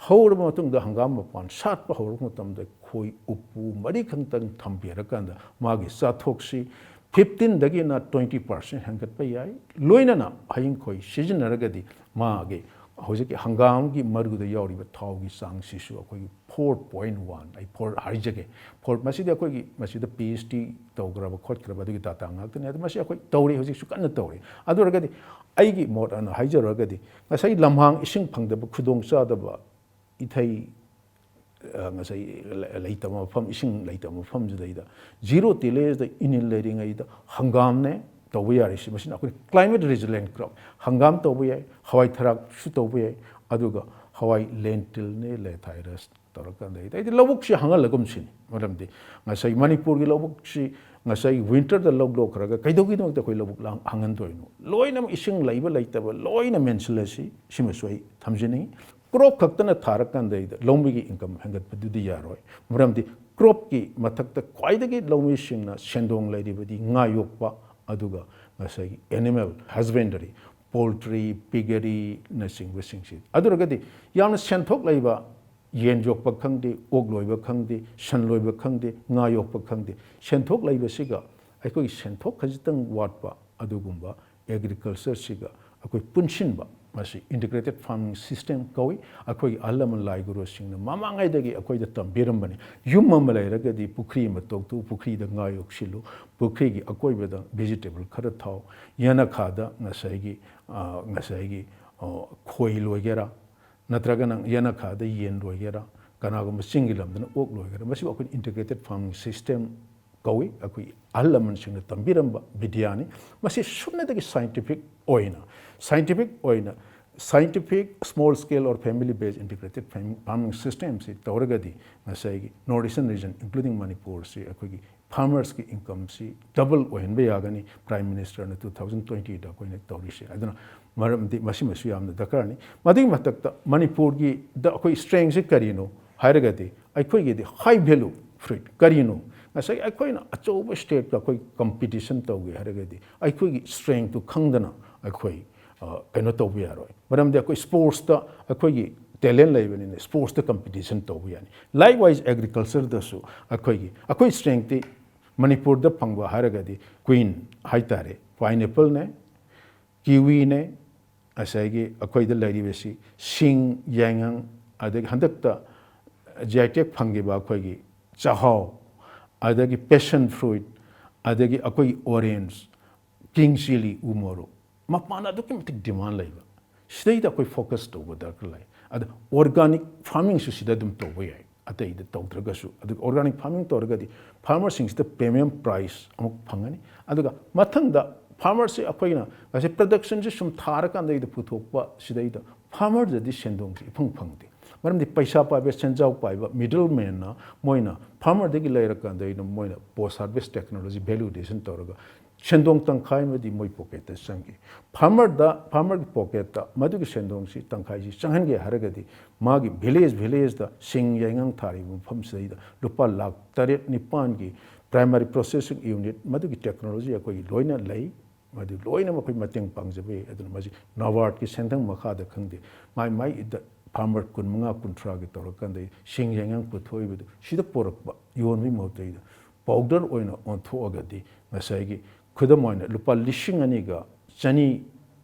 ꯍꯧꯔꯕ ꯃꯇꯨꯡꯗ ꯍꯪꯒꯥꯝ ꯃꯄꯥꯟ ꯁꯥꯠꯄ ꯍꯧꯔꯛꯄ ꯃꯇꯝꯗ ꯈꯣꯏ ꯎꯄꯨ ꯃꯔꯤ ꯈꯛꯇꯪ ꯊꯝꯕꯤꯔꯀꯥꯟꯗ ꯃꯥꯒꯤ ꯆꯥꯊꯣꯛꯁꯤ ꯐꯤꯐꯇꯤꯟꯗꯒꯤꯅ ꯇ꯭ꯋꯦꯟꯇꯤ ꯄꯥꯔꯁꯦꯟ ꯍꯦꯟꯒꯠꯄ ꯌꯥꯏ꯫ ꯂꯣꯏꯅꯅ ꯍꯌꯤꯡ ꯈꯣꯏ ꯁꯤꯖꯤꯟꯅꯔꯒꯗꯤ ꯃꯥꯒꯤ ꯍꯧꯖꯤꯛꯀꯤ ꯍꯪꯒꯥꯝꯒꯤ ꯃꯔꯨꯗ ꯌꯥꯎꯔꯤꯕ ꯊꯥꯎꯒꯤ ꯆꯥꯡꯁꯤꯁꯨ ꯑꯩꯈꯣꯏꯒꯤ ꯐꯣꯔ ꯄꯣꯏꯟ ꯋꯥꯟ, ꯑꯩ ꯐꯣꯔ ꯍꯥꯏꯖꯒꯦ, ꯐꯣꯔ, ꯃꯁꯤꯗꯤ ꯑꯩꯈꯣꯏꯒꯤ ꯃꯁꯤꯗ ꯄꯤ ꯑꯩꯆ ꯗꯤ ꯇꯧꯈ꯭ꯔꯕ ꯈꯣꯠꯈ꯭ꯔꯕ ꯑꯗꯨꯒꯤ ꯗꯥꯇꯥ ꯉꯥꯛꯇꯅꯤ꯫ ꯑꯗꯨ ꯃꯁꯤ ꯑꯩꯈꯣꯏ ꯇꯧꯔꯤ, ꯍꯧꯖꯤꯛꯁꯨ ꯀꯟꯅ ꯇꯧꯔꯤ꯫ ꯑꯗꯨ ꯑꯣꯏꯔꯒꯗꯤ ꯑꯩꯒꯤ ꯃꯣꯠ ꯑꯅ ꯍꯥꯏꯖꯔꯨꯔꯒꯗꯤ ꯉꯁꯥꯏ ꯂꯝꯍꯥꯡ ꯏꯁꯤꯡ ꯐꯪꯗꯕ ꯈꯨꯗꯣꯡꯆꯥꯗꯕ ꯏꯊꯩ, ꯑ, ꯉꯁꯥꯏ ꯂꯩꯇꯕ ꯃꯐꯝ, ꯏꯁꯤꯡ ꯂꯩꯇꯕ ꯃꯐꯝꯁꯤꯗꯩꯗ ꯖꯤꯔꯣ ꯇꯤꯂꯦꯖꯗ ꯏꯅꯤꯜ ꯂꯩꯔꯤꯉꯩꯗ ꯍꯪꯒꯥꯝꯅꯦ ꯇꯧꯕ ꯌꯥꯔꯤꯁꯤ꯫ ꯃꯁꯤꯅ ꯑꯩꯈꯣꯏ climate resilient crop, ꯍꯪꯒꯥꯝ ꯇꯧꯕ ꯌꯥꯏ, ꯍꯋꯥꯏ ꯊꯔꯥꯛꯁꯨ ꯇꯧꯕ ꯌꯥꯏ, ꯑꯗꯨꯒ ꯍꯋꯥꯏ ꯂꯦꯟꯇꯤꯜꯅꯦ, ꯂꯦꯊꯥꯏꯔꯁ ꯇꯧꯔꯀꯥꯟꯗ ꯍꯥꯏꯗꯤ ꯂꯧꯕꯨꯛꯁꯤ ꯍꯥꯡꯍꯜꯂꯒꯨꯝꯁꯤꯅꯤ꯫ ꯃꯔꯝꯗꯤ ꯉꯁꯥꯏ ꯃꯅꯤꯄꯨꯔꯒꯤ ꯂꯧꯕꯨꯛꯁꯤ ꯉꯁꯥꯏ ꯋꯤꯟꯇꯔꯗ ꯂꯧ ꯂꯣꯛꯈ꯭ꯔꯒ ꯀꯩꯗꯧꯒꯤꯗꯃꯛꯇ ꯑꯩꯈꯣꯏ ꯂꯧꯕꯨꯛ ꯂꯥꯡ-, ꯍꯥꯡꯍꯟꯗꯣꯏꯅꯣ? ꯂꯣꯏꯅꯃꯛ ꯏꯁꯤꯡ ꯂꯩꯕ ꯂꯩꯇꯕ ꯂꯣꯏꯅ ꯃꯦꯟꯁꯤꯜꯂꯁꯤ꯫ ꯁꯤꯃꯁꯨ ꯑꯩ ꯊꯝꯖꯅꯤꯡꯉꯤ꯫ ꯀ꯭ꯔꯣꯞ ꯈꯛꯇꯅ ꯊꯥꯔꯀꯥꯟꯗ ꯂꯧꯃꯤꯒꯤ ꯏꯟꯀꯝ ꯍꯦꯟꯒꯠꯄꯗꯨꯗꯤ ꯌꯥꯔꯣꯏ꯫ ꯃꯔꯝꯗꯤ ꯀ꯭ꯔꯣꯞꯀꯤ ꯃꯊꯛꯇ ꯈ꯭ꯋꯥꯏꯗꯒꯤ ꯂꯧꯃꯤꯁꯤꯡꯅ ꯁꯦꯟꯗꯣꯡ ꯂꯩꯔꯤꯕꯗꯤ ꯉꯥ ꯌꯣꯛꯄ, ꯑꯗꯨꯒ ꯉꯁꯥꯏꯒꯤ animal husbandry, poultry, piggeryꯅꯆꯤꯡꯕꯁꯤꯡꯁꯤ꯫ ꯑꯗꯨ ꯑꯣꯏꯔꯒꯗꯤ ꯌꯥꯝꯅ ꯁꯦꯟꯊꯣꯛ ꯂꯩꯕ ꯌꯦꯟ ꯌꯣꯛꯄ ꯈꯪꯗꯦ, ꯑꯣꯛ ꯂꯣꯏꯕ ꯈꯪꯗꯦ, ꯁꯟ ꯂꯣꯏꯕ ꯈꯪꯗꯦ, ꯉꯥ ꯌꯣꯛꯄ ꯈꯪꯗꯦ, ꯁꯦꯟꯊꯣꯛ ꯂꯩꯕꯁꯤꯒ ꯑꯩꯈꯣꯏꯒꯤ ꯁꯦꯟꯊꯣꯛ ꯈꯖꯤꯛꯇꯪ ꯋꯥꯠꯄ ꯑꯗꯨꯒꯨꯝꯕ agricultureꯁꯤꯒ ꯑꯩꯈꯣꯏ ꯄꯨꯟꯁꯤꯟꯕ, ꯃꯁꯤ integrated farming system ꯀꯧꯏ꯫ ꯑꯩꯈꯣꯏꯒꯤ ꯑꯍꯜ ꯂꯃꯟ ꯂꯥꯏ ꯒꯨꯔꯨꯁꯤꯡꯅ ꯃꯃꯥꯡꯉꯩꯗꯒꯤ ꯑꯩꯈꯣꯏꯗ ꯇꯝꯕꯤꯔꯝꯕꯅꯤ꯫ ꯌꯨꯝ ꯑꯃ ꯂꯩꯔꯒꯗꯤ ꯄꯨꯈ꯭ꯔꯤ ꯑꯃ ꯇꯧꯊꯣꯛꯎ, ꯄꯨꯈ꯭ꯔꯤꯗ ꯉꯥ ꯌꯣꯛꯁꯤꯜꯂꯨ, ꯄꯨꯈ꯭ꯔꯤꯒꯤ ꯑꯀꯣꯏꯕꯗ vegetable ꯈꯔ ꯊꯥꯎ, ꯌꯦꯅꯈꯥꯗ ꯉꯁꯥꯏꯒꯤ, ꯑ, ꯉꯁꯥꯏꯒꯤ, ꯑ, ꯈꯣꯏ ꯂꯣꯏꯒꯦꯔꯥ, ꯅꯠꯇ꯭ꯔꯒꯅ ꯌꯦꯅꯈꯥꯗ ꯌꯦꯟ ꯂꯣꯏꯒꯦꯔꯥ, ꯀꯅꯥꯒꯨꯝꯕ ꯆꯤꯡꯒꯤ ꯂꯝꯗꯅ ꯑꯣꯛ ꯂꯣꯏꯒꯦꯔꯥ, ꯃꯁꯤꯕꯨ ꯑꯩꯈꯣꯏꯅ integrated farming system ꯀꯧꯏ꯫ ꯑꯩꯈꯣꯏ ꯑꯍꯜ ꯂꯃꯟꯁꯤꯡꯅ ꯇꯝꯕꯤꯔꯝꯕ ꯕꯤꯗ꯭ꯌꯥꯅꯤ꯫ ꯃꯁꯤ ꯁꯨꯞꯅꯇꯒꯤ scientific ꯑꯣꯏꯅ, scientific ꯑꯣꯏꯅ, scientific small scale or family based integrated farming system ꯁꯤ ꯇꯧꯔꯒꯗꯤ ꯉꯁꯥꯏꯒꯤ North Eastern region, including ꯃꯅꯤꯄꯨꯔꯁꯤ, ꯑꯩꯈꯣꯏꯒꯤ farmers ꯀꯤ income ꯁꯤ double ꯑꯣꯏꯍꯟꯕ ꯌꯥꯒꯅꯤ꯫ Prime Minister ꯅ two thousand twenty ꯗ ꯑꯩꯈꯣꯏꯅ ꯇꯧꯔꯤꯁꯦ꯫ ꯑꯗꯨꯅ ꯃꯔꯝꯗꯤ ꯃꯁꯤꯃꯁꯨ ꯌꯥꯝꯅ ꯗꯔꯀꯥꯔꯅꯤ꯫ ꯃꯗꯨꯒꯤ ꯃꯊꯛꯇ ꯃꯅꯤꯄꯨꯔꯒꯤꯗ ꯑꯩꯈꯣꯏ strength ꯁꯤ ꯀꯔꯤꯅꯣ ꯍꯥꯏꯔꯒꯗꯤ, ꯑꯩꯈꯣꯏꯒꯤꯗꯤ high value fruit ꯀꯔꯤꯅꯣ? ꯉꯁꯥꯏ ꯑꯩꯈꯣꯏꯅ ꯑꯆꯧꯕ state ꯀ ꯑꯩꯈꯣꯏ competition ꯇꯧꯒꯦ ꯍꯥꯏꯔꯒꯗꯤ, ꯑꯩꯈꯣꯏꯒꯤ strength ꯇꯨ ꯈꯪꯗꯅ ꯑꯩꯈꯣꯏ, ꯑ, ꯀꯩꯅꯣ ꯇꯧꯕ ꯌꯥꯔꯣꯏ꯫ ꯃꯔꯝꯗꯤ ꯑꯩꯈꯣꯏ sports ꯇ ꯑꯩꯈꯣꯏꯒꯤ talent ꯂꯩꯕꯅꯤꯅ sports ꯇ competition ꯇꯧꯕ ꯌꯥꯅꯤ꯫ Likewise, agriculture ꯗꯁꯨ ꯑꯩꯈꯣꯏꯒꯤ, ꯑꯩꯈꯣꯏ strength ꯇꯤ ꯃꯅꯤꯄꯨꯔꯗ ꯐꯪꯕ ꯍꯥꯏꯔꯒꯗꯤ queen ꯍꯥꯏꯇꯥꯔꯦ, pineapple ꯅꯦ, kiwi ꯅꯦ, ꯉꯁꯥꯏꯒꯤ ꯑꯩꯈꯣꯏꯗ ꯂꯩꯔꯤꯕꯁꯤ ꯁꯤꯡ, ꯌꯥꯏꯉꯪ, ꯑꯗꯒꯤ ꯍꯟꯗꯛꯇ G I tag ꯐꯪꯈꯤꯕ ꯑꯩꯈꯣꯏꯒꯤ ꯆꯥꯛꯍꯥꯎ, ꯑꯗꯒꯤ passion fruit, ꯑꯗꯒꯤ ꯑꯩꯈꯣꯏꯒꯤ orange, king chilli, ꯎ ꯃꯣꯔꯣꯛ, ꯃꯄꯥꯟꯗ ꯑꯗꯨꯛꯀꯤ ꯃꯇꯤꯛ demand ꯂꯩꯕ꯫ ꯁꯤꯗꯩꯗ ꯑꯩꯈꯣꯏ focus ꯇꯧꯕ ꯗꯔꯀꯥꯔ ꯂꯩ꯫ ꯑꯗ organic farming ꯁꯨ ꯁꯤꯗ ꯑꯗꯨꯝ ꯇꯧꯕ ꯌꯥꯏ, ꯑꯇꯩꯗ ꯇꯧꯗ꯭ꯔꯒꯁꯨ꯫ ꯑꯗꯨꯒ organic farming ꯇꯧꯔꯒꯗꯤ farmer ꯁꯤꯡꯁꯤꯗ premium price ꯑꯃꯨꯛ ꯐꯪꯒꯅꯤ꯫ ꯑꯗꯨꯒ ꯃꯊꯪꯗ farmer ꯁꯤ ꯑꯩꯈꯣꯏꯅ ꯉꯁꯥꯏ production ꯁꯤ ꯁꯨꯝ ꯊꯥꯔꯀꯥꯟꯗ ꯄꯨꯊꯣꯛꯄ ꯁꯤꯗꯩꯗ farmer ꯗꯗꯤ ꯁꯦꯟꯗꯣꯡꯁꯤ ꯏꯐꯪ ꯐꯪꯗꯦ꯫ ꯃꯔꯝꯗꯤ ꯄꯩꯁꯥ ꯄꯥꯏꯕ, ꯁꯦꯟꯖꯥꯎ ꯄꯥꯏꯕ middle man ꯅ ꯃꯣꯏꯅ farmer ꯗꯒꯤ ꯂꯩꯔꯀꯥꯟꯗ ꯃꯣꯏꯅ post harvest technology value addition ꯇꯧꯔꯒ ꯁꯦꯟꯗꯣꯡ ꯇꯪꯈꯥꯏ ꯑꯃꯗꯤ ꯃꯣꯏ pocket ꯇ ꯆꯪꯈꯤ꯫ Farmer ꯗ, farmer ꯒꯤ pocket ꯇ ꯃꯗꯨꯒꯤ ꯁꯦꯟꯗꯣꯡꯁꯤ ꯇꯪꯈꯥꯏꯁꯤ ꯆꯪꯍꯟꯒꯦ ꯍꯥꯏꯔꯒꯗꯤ, ꯃꯥꯒꯤ village, village ꯇ ꯁꯤꯡ ꯌꯥꯏꯉꯪ ꯊꯥꯔꯤꯕ ꯃꯐꯝꯁꯤꯗꯩꯗ ꯂꯨꯄꯥ ꯂꯥꯈ ꯇꯔꯦꯠ ꯅꯤꯄꯥꯟꯒꯤ primary processing unit, ꯃꯗꯨꯒꯤ technology ꯑꯩꯈꯣꯏꯒꯤ ꯂꯣꯏꯅ ꯂꯩ꯫ ꯃꯗꯨ ꯂꯣꯏꯅꯃꯛ ꯑꯩꯈꯣꯏ ꯃꯇꯦꯡ ꯄꯥꯡꯖꯕ ꯌꯥꯏ꯫ ꯑꯗꯨꯅ ꯃꯁꯤ NABARD ꯀꯤ ꯁꯦꯟꯊꯪ ꯃꯈꯥꯗ ꯈꯪꯗꯦ, ꯃꯥꯏ ꯃꯥꯏ ꯗ farmer ꯀꯨꯟꯃꯉꯥ, ꯀꯨꯟꯊ꯭ꯔꯥꯒꯤ ꯇꯧꯔꯀꯥꯟꯗ ꯁꯤꯡ ꯌꯥꯏꯉꯪ ꯄꯨꯊꯣꯛꯏꯕꯗꯨ ꯁꯤꯗ ꯄꯨꯔꯛꯄ, ꯌꯣꯟꯕꯒꯤ ꯃꯍꯨꯠꯇ powder ꯑꯣꯏꯅ ꯑꯣꯟꯊꯣꯛꯑꯒꯗꯤ, ꯉꯁꯥꯏꯒꯤ ꯈꯨꯗꯝ ꯑꯣꯏꯅ ꯂꯨꯄꯥ ꯂꯤꯁꯤꯡ ꯑꯅꯤꯒ ꯆꯅꯤ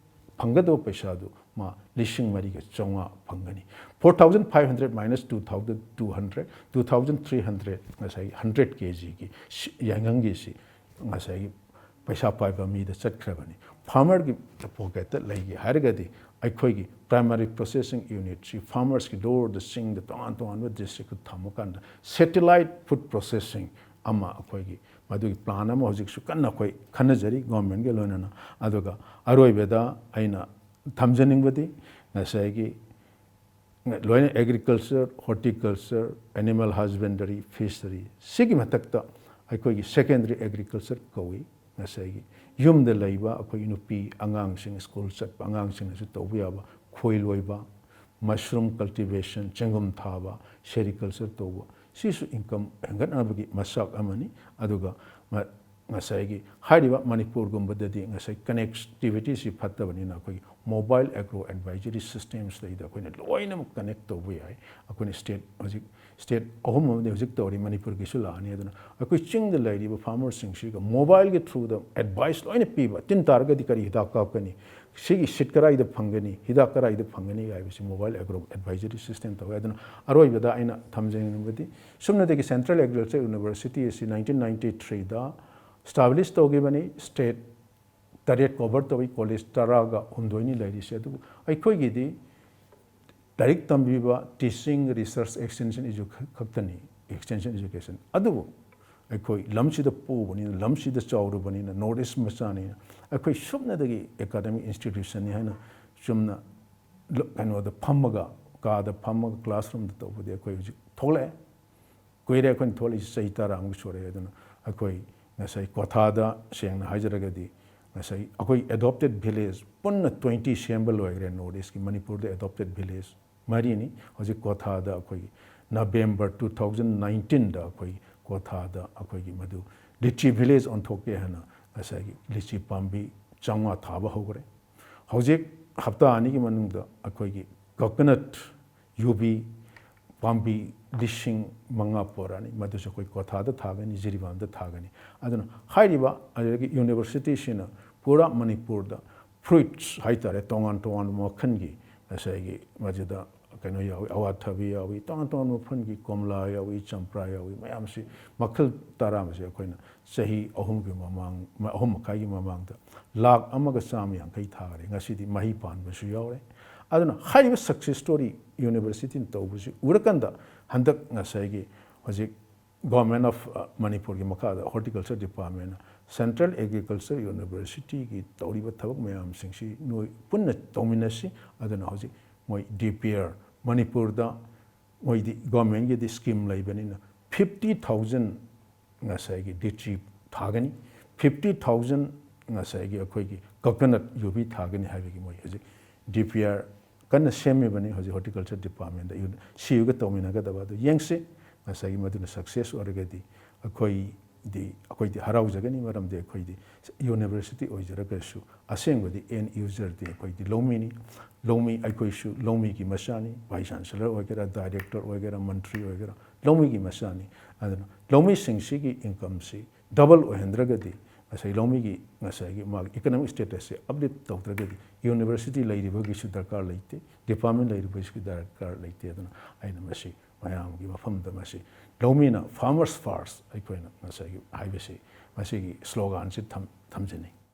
ꯐꯪꯒꯗꯕ ꯄꯩꯁꯥꯗꯨ ꯃꯥ ꯂꯤꯁꯤꯡ ꯃꯔꯤꯒ ꯆꯥꯝꯃꯉꯥ ꯐꯪꯒꯅꯤ꯫ Four thousand five hundred minus two thousand two hundred, two thousand three hundred, ꯉꯁꯥꯏ hundred ꯀꯦ ꯖꯤꯒꯤ ꯌꯥꯏꯉꯪꯒꯤꯁꯤ ꯉꯁꯥꯏꯒꯤ ꯄꯩꯁꯥ ꯄꯥꯏꯕ ꯃꯤꯗ ꯆꯠꯈ꯭ꯔꯕꯅꯤ꯫ ꯐꯥꯔꯃꯔꯒꯤ ꯄꯣꯀꯦꯠꯇ ꯂꯩꯒꯦ ꯍꯥꯏꯔꯒꯗꯤ ꯑꯩꯈꯣꯏꯒꯤ primary processing unitꯁꯤ ꯐꯥꯔꯃꯔꯁꯀꯤ ꯗꯣꯔꯗ ꯆꯤꯡꯗ ꯇꯣꯉꯥꯟ ꯇꯣꯉꯥꯟꯕ ꯗꯤꯁꯇ꯭ꯔꯤꯛꯇ ꯊꯝꯃꯀꯥꯟꯗ satellite food processing ꯑꯃ ꯑꯩꯈꯣꯏꯒꯤ ꯃꯗꯨꯒꯤ ꯄ꯭ꯂꯥꯟ ꯑꯃ ꯍꯧꯖꯤꯛꯁꯨ ꯀꯟꯅ ꯑꯩꯈꯣꯏ ꯈꯟꯅꯖꯔꯤ ꯒꯣꯔꯃꯦꯟꯒ ꯂꯣꯏꯅꯅ꯫ ꯑꯗꯨꯒ ꯑꯔꯣꯏꯕꯗ ꯑꯩꯅ ꯊꯝꯖꯅꯤꯡꯕꯗꯤ ꯉꯁꯥꯏꯒꯤ ꯂꯣꯏꯅ agriculture, horticulture, animal husbandry, fishery ꯁꯤꯒꯤ ꯃꯊꯛꯇ ꯑꯩꯈꯣꯏꯒꯤ secondary agriculture ꯀꯧꯏ꯫ ꯉꯁꯥꯏꯒꯤ ꯌꯨꯝꯗ ꯂꯩꯕ ꯑꯩꯈꯣꯏ ꯅꯨꯄꯤ ꯑꯉꯥꯡꯁꯤꯡ, ꯁ꯭ꯀꯨꯜ ꯆꯠꯄ ꯑꯉꯥꯡꯁꯤꯡꯅꯁꯨ ꯇꯧꯕ ꯌꯥꯕ ꯈꯣꯏ ꯂꯣꯏꯕ, mushroom cultivation, ꯆꯦꯡꯒꯨꯝ ꯊꯥꯕ, sericulture ꯇꯧꯕ, ꯁꯤꯁꯨ income ꯍꯦꯟꯒꯠꯅꯕꯒꯤ ꯃꯆꯥꯛ ꯑꯃꯅꯤ꯫ ꯑꯗꯨꯒ ꯃ-, ꯉꯁꯥꯏꯒꯤ ꯍꯥꯏꯔꯤꯕ ꯃꯅꯤꯄꯨꯔꯒꯨꯝꯕꯗꯗꯤ ꯉꯁꯥꯏ connectivityꯁꯤ ꯐꯠꯇꯕꯅꯤꯅ ꯑꯩꯈꯣꯏꯒꯤ mobile agro advisory systemꯁꯤꯗꯩꯗ ꯑꯩꯈꯣꯏꯅ ꯂꯣꯏꯅꯃꯛ connect ꯇꯧꯕ ꯌꯥꯏ꯫ ꯑꯩꯈꯣꯏꯅ state ꯍꯧꯖꯤꯛ state ꯑꯍꯨꯝ ꯑꯃꯗꯤ ꯍꯧꯖꯤꯛ ꯇꯧꯔꯤ, ꯃꯅꯤꯄꯨꯔꯒꯤꯁꯨ ꯂꯥꯛꯑꯅꯤ꯫ ꯑꯗꯨꯅ ꯑꯩꯈꯣꯏ ꯆꯤꯡꯗ ꯂꯩꯔꯤꯕ ꯐꯥꯔꯃꯔꯁꯤꯡꯁꯤꯒ mobileꯒꯤ throughꯗ advice ꯂꯣꯏꯅ ꯄꯤꯕ, ꯇꯤꯟ ꯇꯥꯔꯒꯗꯤ ꯀꯔꯤ ꯍꯤꯗꯥꯛ ꯀꯥꯞꯀꯅꯤ, ꯁꯤꯒꯤ seed ꯀꯗꯥꯏꯗ ꯐꯪꯒꯅꯤ, ꯍꯤꯗꯥꯛ ꯀꯗꯥꯏꯗ ꯐꯪꯒꯅꯤ ꯍꯥꯏꯕꯁꯤ mobile agro advisory system ꯇꯧꯋꯦ꯫ ꯑꯗꯨꯅ ꯑꯔꯣꯏꯕꯗ ꯑꯩꯅ ꯊꯝꯖꯅꯤꯡꯕꯗꯤ ꯁꯨꯞꯅꯇꯒꯤ Central Agriculture University ꯑꯁꯤ nineteen ninety threeꯗ establish ꯇꯧꯈꯤꯕꯅꯤ꯫ State ꯇꯔꯦꯠ cover ꯇꯧꯏ, college ꯇꯔꯥꯒ ꯍꯨꯝꯗꯣꯏꯅꯤ ꯂꯩꯔꯤꯁꯦ꯫ ꯑꯗꯨꯕꯨ ꯑꯩꯈꯣꯏꯒꯤꯗꯤ ꯂꯥꯏꯔꯤꯛ ꯇꯝꯕꯤꯕ, teaching, research, extension edu ꯈꯛꯇꯅꯤ, extension education꯫ ꯑꯗꯨꯕꯨ ꯑꯩꯈꯣꯏ ꯂꯝꯁꯤꯗ ꯄꯣꯛꯎꯕꯅꯤꯅ, ꯂꯝꯁꯤꯗ ꯆꯥꯎꯔꯨꯕꯅꯤꯅ, North East ꯃꯆꯥꯅꯤꯅ ꯑꯩꯈꯣꯏ ꯁꯨꯞꯅꯗꯒꯤ academic institutionꯅꯤ ꯍꯥꯏꯅ ꯆꯨꯝꯅ ꯂ-, ꯀꯩꯅꯣꯗ ꯐꯝꯃꯒ, ꯀꯥꯗ ꯐꯝꯃꯒ classroomꯗ ꯇꯧꯕꯗꯤ ꯑꯩꯈꯣꯏ ꯍꯧꯖꯤꯛ ꯊꯣꯛꯂꯛꯑꯦ꯫ ꯀꯨꯏꯔꯦ ꯑꯩꯈꯣꯏꯅ ꯊꯣꯛꯂꯛꯏꯁꯦ, ꯆꯍꯤ ꯇꯔꯥꯃꯨꯛ ꯁꯨꯔꯦ꯫ ꯑꯗꯨꯅ ꯑꯩꯈꯣꯏ ꯉꯁꯥꯏ ꯀ꯭ꯋꯥꯊꯥꯗ ꯁꯦꯡꯅ ꯍꯥꯏꯖꯔꯒꯗꯤ ꯉꯁꯥꯏ ꯑꯩꯈꯣꯏ adopted village ꯄꯨꯟꯅ twenty ꯁꯦꯝꯕ ꯂꯣꯏꯈ꯭ꯔꯦ North Eastꯀꯤ꯫ ꯃꯅꯤꯄꯨꯔꯗ adopted village ꯃꯔꯤꯅꯤ꯫ ꯍꯧꯖꯤꯛ ꯀ꯭ꯋꯥꯊꯥꯗ ꯑꯩꯈꯣꯏꯒꯤ November two thousand nineteenꯗ ꯑꯩꯈꯣꯏ ꯀ꯭ꯋꯥꯊꯥꯗ ꯑꯩꯈꯣꯏꯒꯤ ꯃꯗꯨ litchi village ꯑꯣꯟꯊꯣꯛꯀꯦ ꯍꯥꯏꯅ ꯉꯁꯥꯏꯒꯤ litchi ꯄꯥꯝꯕꯤ ꯆꯥꯝꯃꯉꯥ ꯊꯥꯕ ꯍꯧꯈ꯭ꯔꯦ꯫ ꯍꯧꯖꯤꯛ ꯍꯞꯇꯥ ꯑꯅꯤꯒꯤ ꯃꯅꯨꯡꯗ ꯑꯩꯈꯣꯏꯒꯤ coconut ꯌꯨꯕꯤ ꯄꯥꯝꯕꯤ ꯂꯤꯁꯤꯡ ꯃꯉꯥ ꯄꯣꯔꯛꯑꯅꯤ꯫ ꯃꯗꯨꯁꯨ ꯑꯩꯈꯣꯏ ꯀ꯭ꯋꯥꯊꯥꯗ ꯊꯥꯒꯅꯤ, ꯖꯤꯔꯤꯕꯥꯝꯗ ꯊꯥꯒꯅꯤ꯫ ꯑꯗꯨꯅ ꯍꯥꯏꯔꯤꯕ ꯑꯗꯨꯗꯒꯤ universityꯁꯤꯅ ꯄꯨꯔꯥ ꯃꯅꯤꯄꯨꯔꯗ fruits ꯍꯥꯏꯇꯥꯔꯦ, ꯇꯣꯉꯥꯟ ꯇꯣꯉꯥꯟꯕ ꯃꯈꯜꯒꯤ ꯉꯁꯥꯏꯒꯤ ꯃꯁꯤꯗ ꯀꯩꯅꯣ ꯌꯥꯎꯏ, ꯑꯋꯥꯊꯕꯤ ꯌꯥꯎꯏ, ꯇꯣꯉꯥꯟ ꯇꯣꯉꯥꯟꯕ ꯃꯈꯜꯒꯤ ꯀꯣꯝꯂꯥ ꯌꯥꯎꯏ, ꯆꯝꯄ꯭ꯔꯥ ꯌꯥꯎꯏ, ꯃꯌꯥꯝꯁꯤ ꯃꯈꯜ ꯇꯔꯥ ꯑꯃꯁꯦ ꯑꯩꯈꯣꯏꯅ ꯆꯍꯤ ꯑꯍꯨꯝꯒꯤ ꯃꯃꯥꯡ, ꯑꯍꯨꯝ ꯃꯈꯥꯏꯒꯤ ꯃꯃꯥꯡꯗ ꯂꯥꯛ ꯑꯃꯒ ꯆꯥꯝꯃ ꯌꯥꯡꯈꯩ ꯊꯥꯈꯔꯦ꯫ ꯉꯁꯤꯗꯤ ꯃꯍꯩ ꯄꯥꯟꯕꯁꯨ ꯌꯥꯎꯔꯦ꯫ ꯑꯗꯨꯅ ꯍꯥꯏꯔꯤꯕ success story university ꯅ ꯇꯧꯕꯁꯤ ꯎꯔꯀꯥꯟꯗ ꯍꯟꯗꯛ ꯉꯁꯥꯏꯒꯤ ꯍꯧꯖꯤꯛ Government of ꯃꯅꯤꯄꯨꯔꯒꯤ ꯃꯈꯥꯗ Horticulture Department ꯅ Central Agriculture University ꯒꯤ ꯇꯧꯔꯤꯕ ꯊꯕꯛ ꯃꯌꯥꯝꯁꯤꯡꯁꯤ ꯅꯣꯏ ꯄꯨꯟꯅ ꯇꯧꯃꯤꯟꯅꯁꯤ꯫ ꯑꯗꯨꯅ ꯍꯧꯖꯤꯛ ꯃꯣꯏ D P R ꯃꯅꯤꯄꯨꯔꯗ ꯃꯣꯏꯗꯤ government ꯀꯤꯗꯤ scheme ꯂꯩꯕꯅꯤꯅ fifty thousand ꯉꯁꯥꯏꯒꯤ ꯗꯤꯆꯤ ꯊꯥꯒꯅꯤ, fifty thousand ꯉꯁꯥꯏꯒꯤ ꯑꯩꯈꯣꯏꯒꯤ coconut ꯌꯨꯕꯤ ꯊꯥꯒꯅꯤ ꯍꯥꯏꯕꯒꯤ ꯃꯣꯏ ꯍꯧꯖꯤꯛ D P R ꯀꯟꯅ ꯁꯦꯝꯃꯤꯕꯅꯤ꯫ ꯍꯧꯖꯤꯛ Horticulture Department ꯗ ꯁꯤ ꯌꯨꯒ ꯇꯧꯃꯤꯟꯅꯒꯗꯕ ꯑꯗꯨ ꯌꯦꯡꯁꯤ꯫ ꯉꯁꯥꯏꯒꯤ ꯃꯗꯨꯅ success ꯑꯣꯏꯔꯒꯗꯤ ꯑꯩꯈꯣꯏꯗꯤ, ꯑꯩꯈꯣꯏꯗꯤ ꯍꯔꯥꯎꯖꯒꯅꯤ, ꯃꯔꯝꯗꯤ ꯑꯩꯈꯣꯏꯗꯤ university ꯑꯣꯏꯖꯔꯒꯁꯨ ꯑꯁꯦꯡꯕꯗꯤ end user ꯗꯤ ꯑꯩꯈꯣꯏꯗꯤ ꯂꯧꯃꯤꯅꯤ꯫ ꯂꯧꯃꯤ, ꯑꯩꯈꯣꯏꯁꯨ ꯂꯧꯃꯤꯒꯤ ꯃꯆꯥꯅꯤ꯫ Vice Chancellor ꯑꯣꯏꯒꯦꯔꯥ, director ꯑꯣꯏꯒꯦꯔꯥ, ꯃꯟꯇ꯭ꯔꯤ ꯑꯣꯏꯒꯦꯔꯥ, ꯂꯧꯃꯤꯒꯤ ꯃꯆꯥꯅꯤ꯫ ꯑꯗꯨꯅ ꯂꯧꯃꯤꯁꯤꯡꯁꯤꯒꯤ income ꯁꯤ double ꯑꯣꯏꯍꯟꯗ꯭ꯔꯒꯗꯤ, ꯉꯁꯥꯏ ꯂꯧꯃꯤꯒꯤ ꯉꯁꯥꯏꯒꯤ ꯃꯥꯒꯤ economic status ꯁꯦ uplift ꯇꯧꯗ꯭ꯔꯒꯗꯤ university ꯂꯩꯔꯤꯕꯒꯤꯁꯨ ꯗꯔꯀꯥꯔ ꯂꯩꯇꯦ, department ꯂꯩꯔꯤꯕꯒꯤꯁꯨ ꯗꯔꯀꯥꯔ ꯂꯩꯇꯦ꯫ ꯑꯗꯨꯅ ꯑꯩꯅ ꯃꯁꯤ ꯃꯌꯥꯝꯒꯤ ꯃꯐꯝꯗ ꯃꯁꯤ ꯂꯧꯃꯤꯅ farmers first ꯑꯩꯈꯣꯏꯅ ꯉꯁꯥꯏꯒꯤ ꯍꯥꯏꯕꯁꯤ ꯃꯁꯤꯒꯤ slogan ꯁꯤ ꯊꯝ-, ꯊꯝꯖꯅꯤꯡꯏ꯫